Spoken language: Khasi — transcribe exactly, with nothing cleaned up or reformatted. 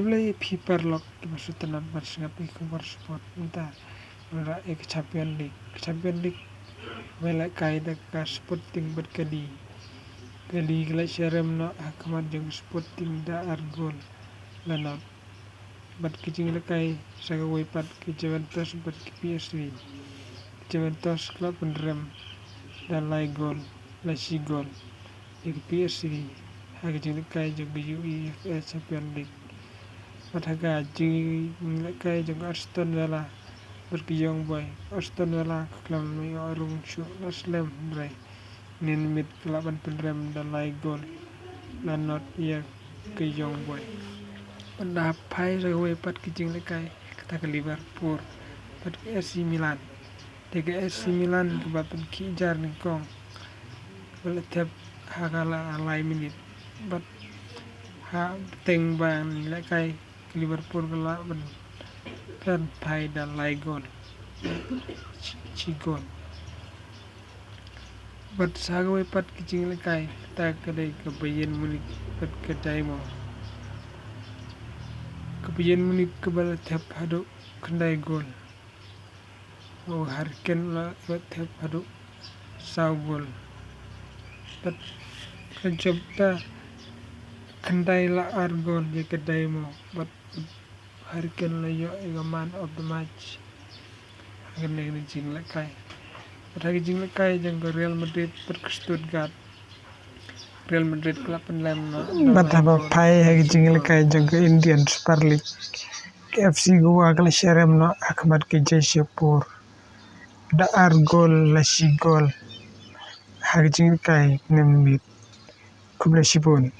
Khublei phi paralok kiba sngewtynnat ban sngap ïa ki khubor sport mynta. Ngi wanrah ïa ka Champion League. Ka Champion League ba lehkai da ka Sporting bad ka Lille. Ka Lille ka la sherem noh ha khmat jong ka Sporting da ar gol la not. Bad ki jinglehkai sa kawei pat, ka Juventus bad ka P S V. Ka Juventus ka la pynrem da lai gol la shi gol ïa ka P S V ha ka jinglehkai jong ka UEFA Champion League. Bad ha ka jinglehkai jong ka Aston Villa bad ka Young Boy, Aston Villa ka khlem ïoh rung shuh la slem, hynrei mynmiet ka lah ban pynrem da lai gol la not ïa ka Young Boy. Bad da phai sa kawei pat ka jinglehkai, kata ka Liverpool bad ka A C Milan. Te ka A C Milan kaba pynkhih jar nyngkong, kaba la thep ha ka la lai minit. Bad ha bteng ba ngi lehkai, ka Liverpool ka lah ban pynphai da lai gol, shi, shi gol. Bad sa kawei pat ka jinglehkai, kata ka dei ka Bayern Munich bad ka Dinamo. Ka Bayern Munich kaba la thep haduh khyndai gol. U Harry Kane la ïoh thep haduh saw gol. Bad ka jop ta khyndai la ar gol ïa ka Dinamo. Bad Harry Kane la ïoh ïa ka man of the match ha kane ka jinglehkai. Bad ha ka jinglehkai jong ka Real Madrid bad ka Stuttgart, Real Madrid ka la pynlem noh. Bad haba phai ha ka jinglehkai jong ka Indian Super League, ka F C Goa ka la sherem noh ha khmat ka Jamshedpur da ar gol la shi gol ha ka jinglehkai mynmiet. Khublei shibun.